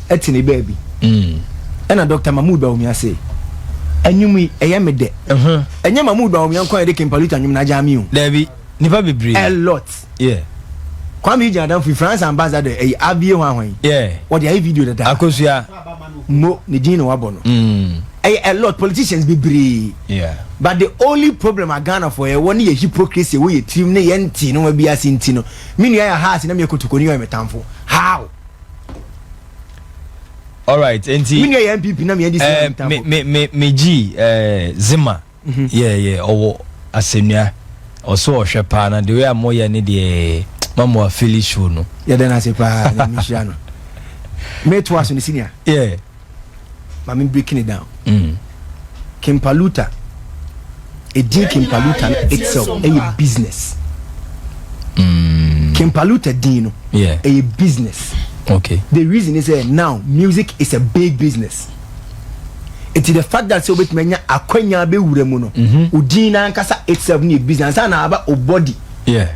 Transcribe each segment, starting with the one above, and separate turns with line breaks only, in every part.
Ɛte ne baabi ɛna Dr Mahmood Bawumia se ɛnwom yi ɛyɛ me dɛ. Ɛnyɛ Mahmood Bawumia nkwan yɛde King Paluta nwom na agya mi o.
Dabi, nipa bebree.
A lot. Kwame Eugene adamfo, France ambassador, ɛyɛ abie ho ahwan. Wɔde ayɛ video dada.
Akosua.
Mo ne din na wabɔ no. Ɛyɛ a lot, politicians bebree. But the only problem a Ghana for yɛ ne yɛ hypocrisy wɔ yɛ tirim ne yɛn ti no bi ase nti no, mi nua yɛ ha ase na mi yɛ kotoko ni yɛ mi tamfo how?
Alright, nti
mi nua yɛ NPP na mi yɛ NDC yɛ mi tamfo.
Me gyi Zima. Yeah, ɔwɔ asɛnnua, ɔso ɔhwɛ paa na the way a moyɛ ne deɛ ma mo afili show no.
Yɛda no ase paa na mehyira no. Metoa so no, senior. Ma me breaking it down. King Paluta edin, King Paluta no itself ɛyɛ business. King Paluta din no ɛyɛ business. The reason is now music is a big business. Eti the fact that sɛ obetumi anya akwanya abɛwura mu no, odin n'ankasa itself no yɛ business ansa na aba o body. Deɛ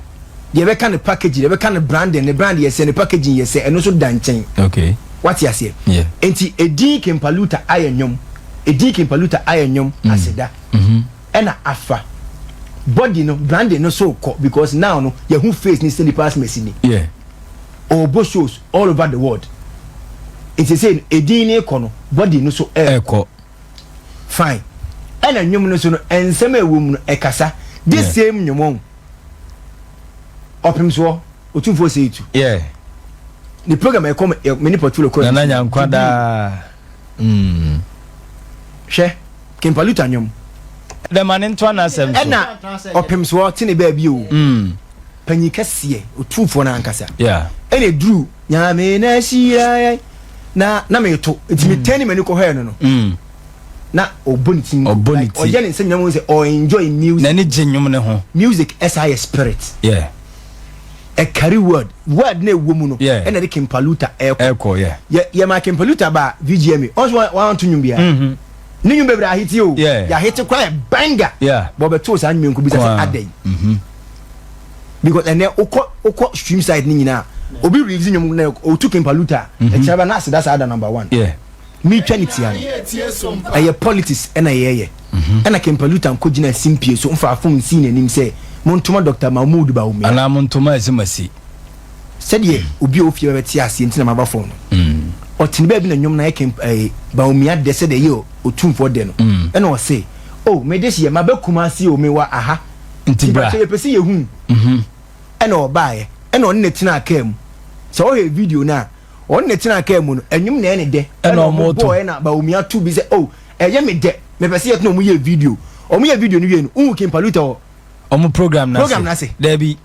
bɛka ne packaging, deɛ bɛka ne branding, ne brand yɛ sɛ ne packaging yɛ sɛ ɛno nso da nkyɛn. Wate aseɛ?
Yeah.
Nti edin King Paluta ayɛ nnwom, edin King Paluta ayɛ nnwom aseda ɛna afa body no, branding no so kɔ, because now no yɛhu face ni sɛ nipa asomasi ni. Ɔbɔ shows all over the world, nti sɛ edin ne kɔ no, body no so ɛɛ
ɛkɔ.
Fine, ɛna nnwom no so no, nsɛm a ɛwɔ mu no ɛkasa this same nnwom ɔpem soɔ Otumfoɔ sɛ etu ne program ɛkɔ me ne portfolio kɔ.
Nana Nyankwa daa.
Hwɛ King Paluta nnwom.
Dɛma ne ntoa n'asɛm so.
Ɛna ɔpem soɔ te ne baabi o. Panyin kɛseɛ Otumfoɔ no ankasa ɛna eduru Nyame na hyira yɛn na meto nti metɛn ne m'ani kɔhɔɛ no. Na ɔbɔ ne ti mu.
Ɔbɔ ne
Like,
ti.
Ɔyɛ ne nsɛm nyinaa mu sɛ ɔenjoy music.
N'ani gye nnwom ne ho.
Music ɛsa yɛ spirit. Ɛcarry word na ɛwɔ mu no. Ɛna de King Paluta ɛkɔ.
Ɛkɔ, yeah.
Yɛ yɛ ma King Paluta ba VGMA, ɔnso wɔn ato nnwom biara. Ne nnwom bebree ahete o. Yɛahete kora, yɛ banger. Bɔ ɔbɛto saa nnwom nko bisa sɛ adɛn? Because ɛnɛ wokɔ stream side ne nyinaa, obi release nnwom na otu King Paluta a, ɛkyerɛ ba na aseda saa da number one. Metwa ne tia no, ɛyɛ politics ɛna yɛyɛ, ɛna King Paluta nkɔ gyina simpie so mfa phone si n'anim sɛ montoma Dr Mahmood Bawumia.
Anaa mo ntoma ɛsɛ ma si.
Sɛdeɛ obi a ofie bɛte aseɛ nti na maba phone no. Ɔtene baabi na nnwom na yɛ King Bawumia dɛ sɛdeɛ ɛyɛ Otumfoɔ dɛ no. Ɛna ɔse, "Oh, mede hyɛ mabɛ Kumase o, mewɔ aha."
Nti bra.
Nti yɛpɛ sɛ yɛhu. Ɛna ɔbaeɛ, ɛna ɔne ne tena kaa mu. Sɛ ɔhwɛ video no a, ɔne ne tena kaa mu no, ɛnwom na ɛne dɛ.
Ɛna ɔmo to.
Bɔɔ ɛna Bawumia to bi sɛ, "Oh, ɛyɛ me dɛ, mepɛ sɛ yɛtena." Ɔmo yɛ video, ɔmo yɛ video no wie no, wohu King Paluta wɔ
ɔmo program n'ase?
Program n'ase.
Dabi.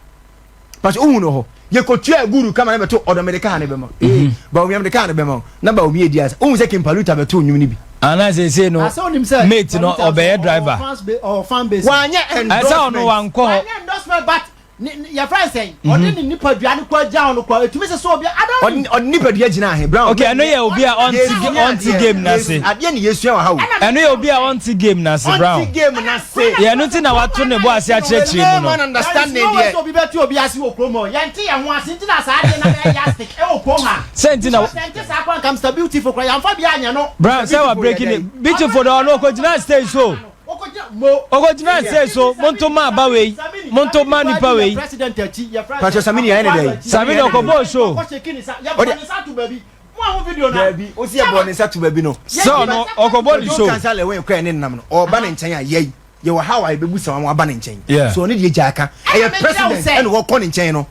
Parce que wohu no hɔ, yɛkɔtua guru kama ne bɛto ɔdɔ, mede kaa ne bɛma ee Bawumia, mede kaa ne bɛma wo. Na Bawumia edi asa, wohu sɛ King Paluta bɛto nnwom no bi?
Ana sese no
Asɛ onim sɛ
mate no ɔbɛyɛ driver.
Ɔwɔ fan base.
Wanyɛ
ɛsɛ ɔno
endorsement.
wankɔ hɔ.
Wanyɛ endorsement, but yɛfrɛ sɛn, ɔde ne nipadua no kɔ agya no kɔ etumi sɛ obi adɔn.
Ɔde nipadua gyina ahe, Brown?
Okay, ɛno yɛ obi a ɔnte game n'ase.
Adeɛ ne yɛsua wɔ ha o.
Ɛno yɛ obi a ɔnte game n'ase, Brown.
Ɔnte game n'ase.
Yɛ no ti na wato ne bo ase akyerɛkyerɛ mu
Layman
no.
understanding
There is no way
deɛ
sɛ obi bɛte obi ase wɔ kurom hɔ. Yɛnte yɛn ho ase nti na saa adeɛ na bɛyɛ yardstick ɛwɔ kurom ha.
Sɛ nti na
Yɛnte saa kwan kam Mr Beautiful kora yɛmfa bi anyɛ no.
Brown sɛ wa breaking it, Beautiful de ɔno ɔkɔgyina stage so.
Ɔkɔgyina mo.
Ɔkɔgyina stage so, monto ma aba wei, monto ma nipa wei.
President akyi yɛfrɛ.
Pastor Samini ayɛ ne dɛn?
Samini ɔkɔbɔɔ show.
Ɔkɔhyɛ ne sa yɛbɔ ne nsa to baabi mo aho video na.
Daabi, o si yɛ bɔ ne nsa to baabi no.
Sɛ ɔno ɔkɔbɔ ne show.
Ɔdun kansa lɛ wɔn kura ne nam no, ɔba ne nkyɛn a, yɛyi yɛwɔ ha wa yɛbɛbu sa wɔn aba ne nkyɛn. So ɔne deɛ gya aka ɛyɛ
Ɛna mekyerɛ wo
president
sɛ-
ɛna wɔkɔ ne nkyɛn no.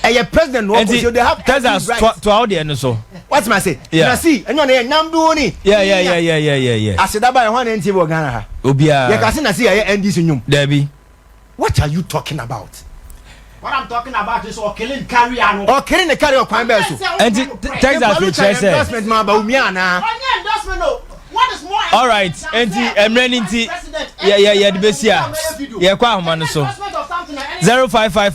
Ɛyɛ president na wɔkɔ,
Nti
so they have every
Texas
right.
to awo deɛ no so.
What ma say? Na si ɛnyɛ ɔno yɛ nyamdo ni.
Yeah.
Aseda ba yɛ hɔn na nti wɔ Ghana ha.
Obiara.
Yɛ kasi na si yɛ NDC nnwom.
Dabi.
What are you talking about?
What I'm talking about is ɔkele career no.
Ɔkere ne carry ɔkwan bɛɛ so.
Nti Texas kyerɛ sɛ
endorsement ma Bawumia anaa?
Ɔnyɛ endorsement o. What is more?
All right, nti mmerɛ ni nti yɛ yɛ yɛde bɛsi a yɛkɔ ahoma no so 055.